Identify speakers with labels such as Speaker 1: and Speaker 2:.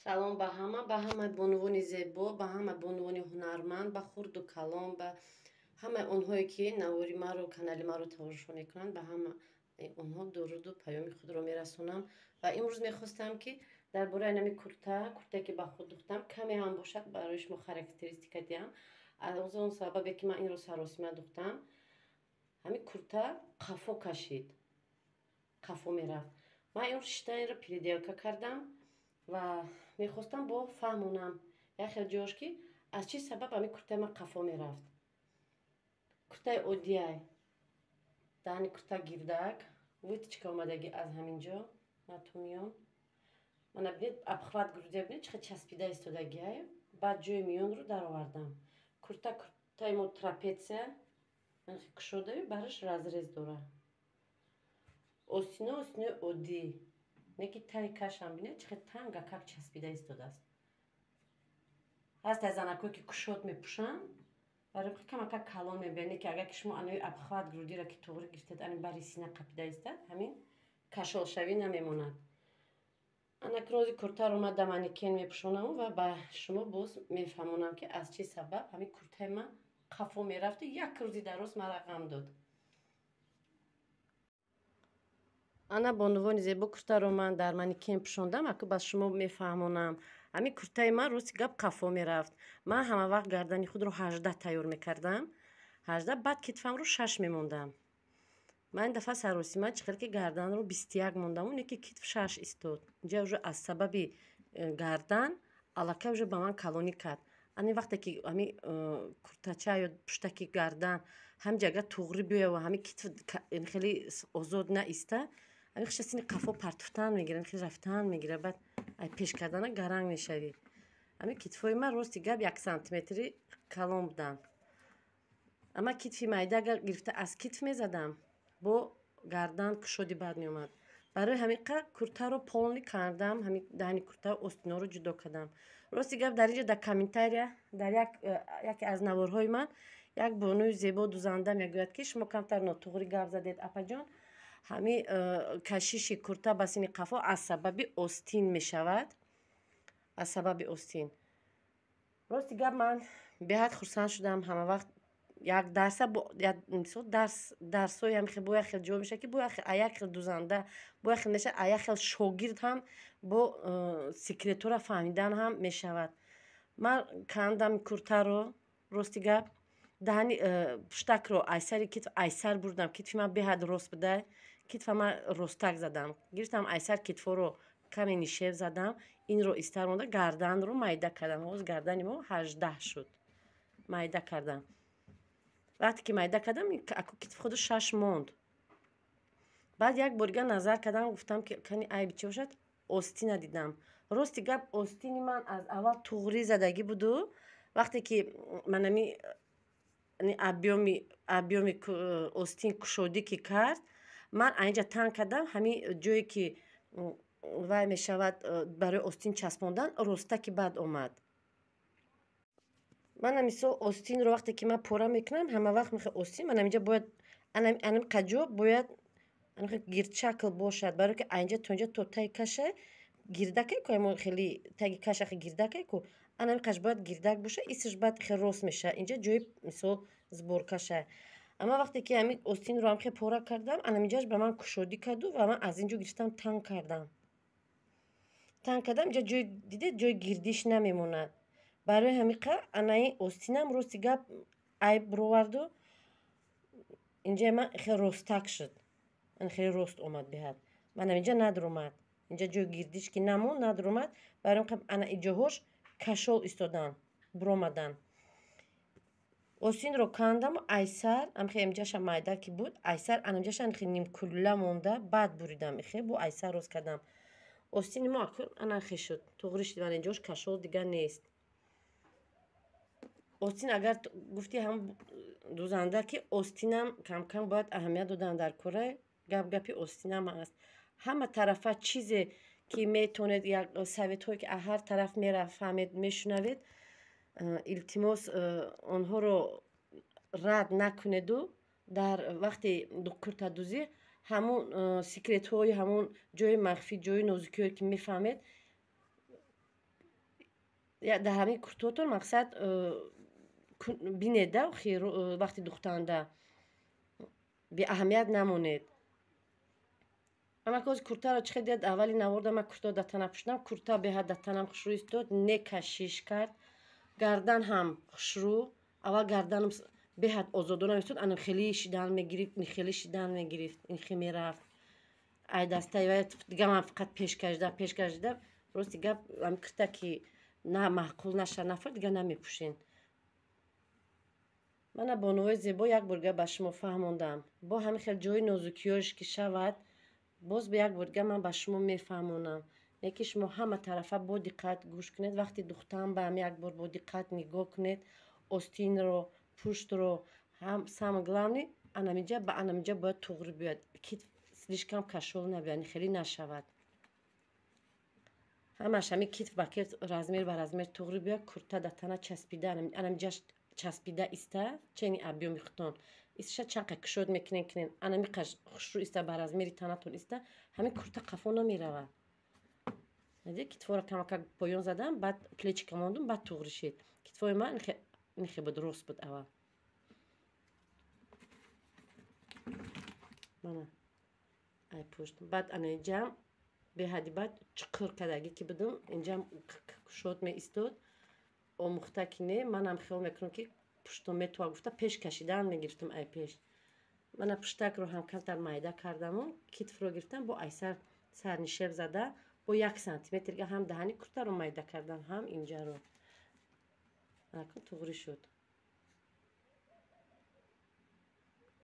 Speaker 1: Салом ба ҳама, ба ҳамаи бонувони зебо, ба ҳама бонувони ҳунарманд, ба хурду калон, ба ҳамаи онҳое, ки навори маро, канали маро тамошо мекунанд, ба ҳама онҳо дуруду паёми худро мерасонам. Ва имрӯз мехостам, ки дар бораи нами курта, куртае ки ба худ духтам, каме ҳам бошад, барои шумо характеристика диҳам. Аз он сабабе ки ман инро саросима духтам, ҳамин курта қафо кашид, қафо мерафт. Ман имрӯз шита инро переделка кардам ва мехостам бо фаҳмонам як хел ҷош, ки аз чӣ сабаб ҳамин куртаи ман қафо мерафт. Куртаи оддиай, даҳани курта гирдак, вытачка омадагӣ аз ҳамин ҷо на ту миён. Мана бинед, обхват груди бинед, чӣ хел часпида истодагиай. Баъд ҷои миёнро даровардам. Курта куртаи мо трапеция кушодаю бараш разрез дора. Остино остинои оддӣ, не ки таи кашам бинед, чӣ хел тангакак часпида истодааст. Ҳаст аз занакое, ки кушод мепӯшанд, барои камакак калон мебиёд, не ки агар ки шумо анои обхват грудиро ки туғри гирифтед, ани бари сина қапида истад, ҳамин кашолшавӣ намемонад. Анак рози куртаро ман да манекен мепӯшонаму ва ба шумо боз мефаҳмонам, ки аз чӣ сабаб ҳамин куртаи ман қафо мерафту як рӯзи дароз мара ғам дод. Ана, бонувони зебо, куртаро ман дар манекен пӯшондам, аку ба шумо мефаҳмонам. Ҳамин куртаи ман, рости гап, қафо мерафт. Ман ҳама вақт гардани худро 18 тайёр мекардам, 18, баъд китфамро 6 мемондам. Ман ин дафъа саросима чӣ хел ки гарданро 21 мондаму, не ки китф 6 истод. Инҷа уже аз сабаби гардан аллакай уже ба ман калонӣ кард. Ани вақте ки ҳамин куртача ё пуштаки гардан ҳамин агар туғрӣ биёя ва ҳамин китф хеле озод наиста, ҳамин хиша сини қафо партуфтан мегирад, хеле рафтан мегирад, баъд ай пеш кардана гаранг мешавӣ. Ҳамин китфҳои ман, рости гап, 1 сантиметри калон буданд. Ама китфи майда агар гирифта аз китф мезадам, бо гардан кушоди бад меомад. Барои ҳамин куртаро полный кардам, ҳамин даҳани курта остиноро ҷудо кардам. Рости гап, дар инҷо дар комментария, дар яке аз наворҳои ман як бонуи зебо дузанда мегӯяд, ки шумо камтар нотуғрӣ гап задед, апаҷон, ҳамин кашиши курта ба сини қафо аз сабаби остин мешавад, аз сабаби остин. Рости гап, ман беҳад хурсанд шудам. Ҳама вақт як дарса, мисол, дарсҳои ҳамин хел бо як хел ҷо мешавад, ки бо як хел дузанда, бо як хел мешавад, а як хел шогирд ҳам бо секретора фаҳмидан ҳам мешавад. Ман кандам куртаро, рости гап, даҳани пуштакро айсари китф айсар бурдам. Китфи ман беҳад рост буда, китфа ман ростак задам, гирифтам айсар китфҳоро каме нишеб задам, инро истар монда, гарданро майда кардам. Ҳоз гардани мо 18 шуд, майда кардам. Вақте ки майда кардам, аку китфи худу 6 монд. Баъд як борига назар кардам, гуфтам, ки кани айби чӣ бошад? Остина дидам. Рости гап, остини ман аз аввал туғрӣ задагӣ буду, вақте ки манами объёми остин кушодӣ ки кард, ман айнҷа танг кардам. Ҳамин ҷое ки вай мешавад барои остин часпондан, ростаки бад омад. Мана мисол, остинро вақте ки ман пора мекунам, ҳама вақт мехо остин ман ҳаминҷа бояд анам қаҷо бояд гирдшакл бошад, барое ки айнҷа то инҷа то таги каша гирдакай ку, ҳамон хеле таги каша гирдакай ку, анами қаш бояд гирдак боша, исш баъд хел рост мешавад. Инҷа ҷои мисол сборкаша. Амма вақте ки ҳамин остинро ҳам хел пора кардам, анаминҷаш ба ман кушодӣ карду ва ман аз инҷо гирифтам танг кардам, танг кардам. Инҷа ҷои дидед, ҷои гирдиш намемонад. Барои ҳамин анаи остинам, рости гап, айб бироварду, инҷаи ман хеле ростак шуд, хеле рост омад беҳад. Манам инҷа надромад, инҷа ҷои гирдиш ки намонд, надромад. Барои ҳамин ана иҷоҳош кашол истодан, биромадан. Остинро кандаму айсар амхе инҷаша майда ки буд, айсар анамҷаша анхе нимкулла монда, баъд буридам, ихе бо айсар рост кардам. Остини мо акун анахе шуд, туғрӣ шуд, вале инҷош кашол дигар нест. Остин агар гуфти ҳам дузанда, ки остинам камкам бояд аҳамият додан дар кора, гап гапи остинам аст. Ҳама тарафа чизе ки метавонед, як советҳое ки аз ҳар тараф мерафаҳмед, мешунавед, илтимос, онҳоро рад накунеду дар вақти куртадузӣ ҳамун секретҳои, ҳамун ҷои махфӣ, ҷои нозукиҳое ки мефаҳмед. Дар ҳамин куртотон мақсад бинеда, вақти духтанда беаҳамият намонед. Амакози куртаро чӣ хел дид? Аввали наворда ман курта дар тана пӯшидам, курта беҳад дар танам хушрӯ истод, не кашиш кард, гардан ҳам хушрӯ. Аввал гарданам беҳад озодона истод, ана хеле шидан мегирифт, ин хеле шидан мегирифт, ин хе мерафт. Ай дастаи дига ман фақат пеш кашида, пеш кашида. Рости гап, ами курта ки на маъқул наша, нафар дига намепӯшен. Мана, бонувои зебо, як борга ба шумо фаҳмондам. Бо ҳамин хел ҷои нозукиёш ки шавад, боз як борга ман ба шумо мефаҳмонам. Яке шумо ҳама тарафа бо диққат гӯш кунед. Вақти духтан ба ҳам як бор бо диққат нигоҳ кунед, остинро, пуштро ҳам. Самое главное, анамиҷа ба анамиҷа бояд туғри биёяд, китф слишком кашол набиёяд, хеле нашавад. Ҳамаш ҳамин китф ба китф, размер ба размер туғри биёяд, курта дар тана часпида, анамиҷаш часпида иста, чени объёми худтон исташа чанд қа кушод мекунен, кунен, анами қаш хушрӯ иста, ба размери танатон иста, ҳамин курта қафо намеравад. Китфоро камакак поён задам, баъд плечика мондум, баъд туғри шид. Китфои ман нихе буд, рост буд аввал. Мана ай пушт, баъд ана инҷам беҳади баъд чуқур кардагӣ ки будум, инҷам кушод меистод. Омӯхта ки не, манам хиёл мекунам, ки пуштум метова гуфта, пеш кашидан мегирифтам ай пеш. Мана пуштакро ҳам камтар майда кардаму китфро гирифтам, бо айсар сарнишеб зада, бо 1 сантиметрга ҳам даҳани куртаро майда кардам, ҳам инҷаро. Туғри шуд.